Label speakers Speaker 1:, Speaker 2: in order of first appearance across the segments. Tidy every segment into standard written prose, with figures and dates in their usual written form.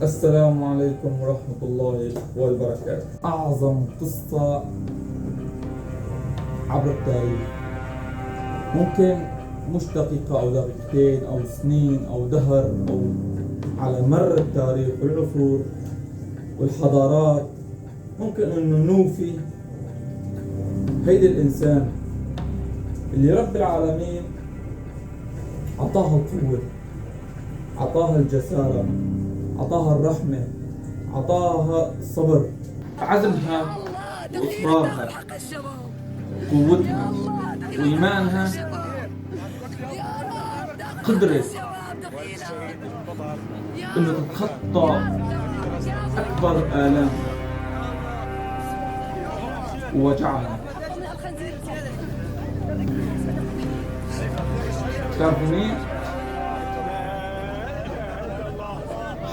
Speaker 1: السلام عليكم ورحمة الله وبركاته. أعظم قصة عبر التاريخ، ممكن مش دقيقة أو دقيقتين أو سنين أو دهر أو على مر التاريخ والعصور والحضارات، ممكن أنه نوفي هيدي الإنسان اللي رب العالمين عطاها القوة، عطاها الجسارة، عطاها الرحمة، عطاها الصبر، عزمها وإصرارها، قوتها وإيمانها، قدرت إنه تتخطى أكبر آلامها ووجعها. بتعرفوا مين؟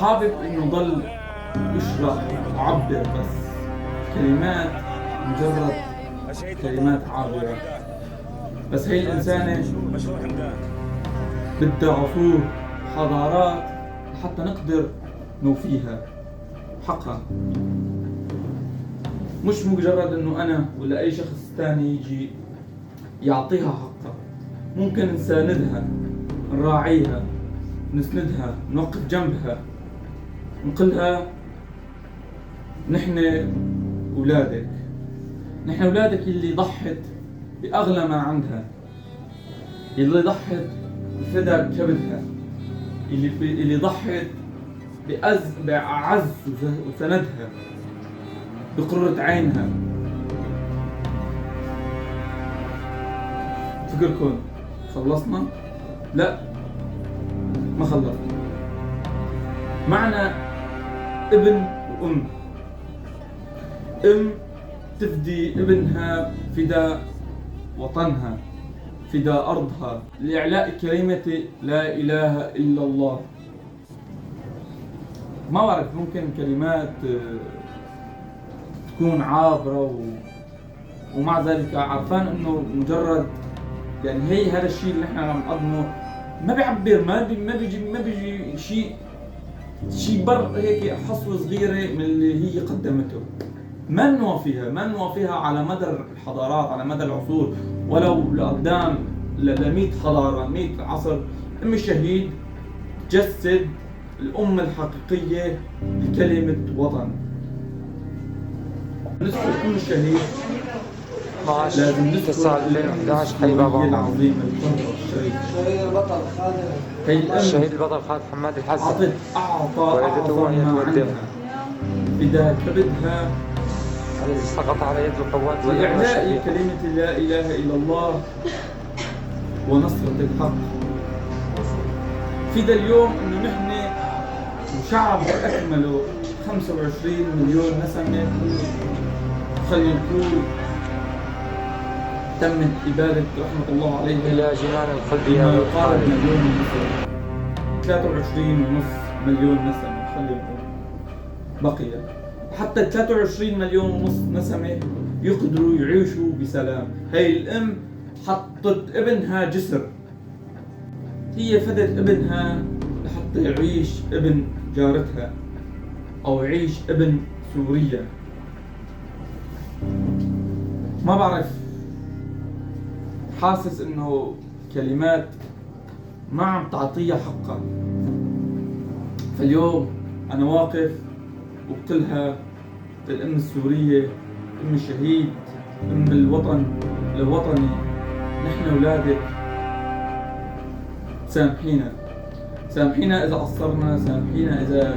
Speaker 1: حابب إنه ضل يشرح وعبر، بس كلمات مجرد كلمات عابرة. بس هي الإنسانة بدها عصور حضارات لحتى نقدر نوفيها حقها، مش مجرد إنه أنا ولا أي شخص تاني يجي يعطيها حقها. ممكن نساندها، نراعيها، نسندها، نوقف جنبها، نقلها نحن أولادك، نحن أولادك اللي ضحت بأغلى ما عندها، اللي ضحت بفدا كبدها، اللي ضحت بأعز وسندها، بقرة عينها. فكركم خلصنا؟ لا، ما خلصنا. معنا ابن وأم، أم تفدي ابنها فداء وطنها، فداء أرضها، لإعلاء كلمة لا إله إلا الله. ما بعرف، ممكن كلمات تكون عابرة ومع ذلك عارفان إنه مجرد يعني هي هذا الشيء اللي نحن عم نقدمه ما بيعبر، ما بيجي شيء بر هيك حصوة صغيرة من اللي هي قدمته. ما نوافيها على مدى الحضارات، على مدى العصور، ولو لقدام ل 100 حضارة، 100 عصر. أم الشهيد تجسد الأم الحقيقية لكلمة وطن. نذكر أم الشهيد لازم نذكر
Speaker 2: 9/2011 حي بابا
Speaker 1: العظيم الشهيد
Speaker 2: الشهيد البطل خالد حماد الحسن.
Speaker 1: أعطى أعظم ما عندها، فدا كبدها
Speaker 2: الذي سقط على يد القوات
Speaker 1: لإعلاء كلمة لا إله إلا الله ونصرة الحق. فدا اليوم إنه نحن وشعب أكمله 25 مليون نسمة، خلينا نقول تمت إبادة رحمة الله عليه
Speaker 2: إلى جنان الخلد
Speaker 1: ما يقارب مليون نسمة، 23.5 مليون نسمة خلينا نقول بقي. حتى 23.5 مليون نسمة يقدروا يعيشوا بسلام. هاي الأم حطت ابنها جسر، هي فدت ابنها لحتى يعيش ابن جارتها أو يعيش ابن سوريا. ما بعرف، حاسس إنه كلمات ما عم تعطيها حقها. فاليوم أنا واقف وبقلها للأم السورية، أم الشهيد، أم الوطن الوطني، نحن أولادك، سامحينا، سامحينا إذا قصرنا، سامحينا إذا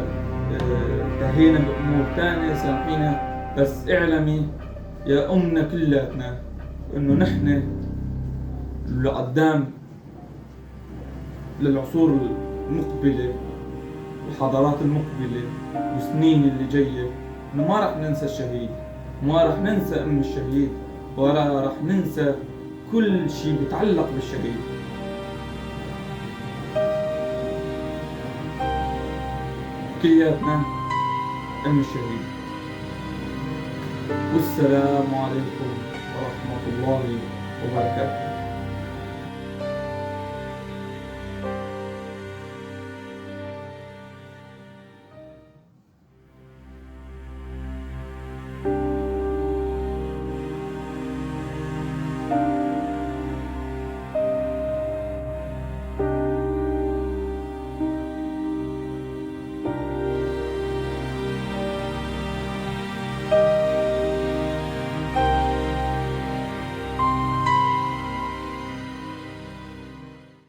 Speaker 1: تهينا بأمور تانية، سامحينا، بس اعلمي يا أمنا كلاتنا إنه نحن لقدام للعصور المقبلة والحضارات المقبلة والسنين اللي جاية، إنه ما رح ننسى الشهيد، ما رح ننسى أم الشهيد، ولا رح ننسى كل شيء بيتعلق بالشهيد. كل تحياتنا أم الشهيد. والسلام عليكم ورحمة الله وبركاته.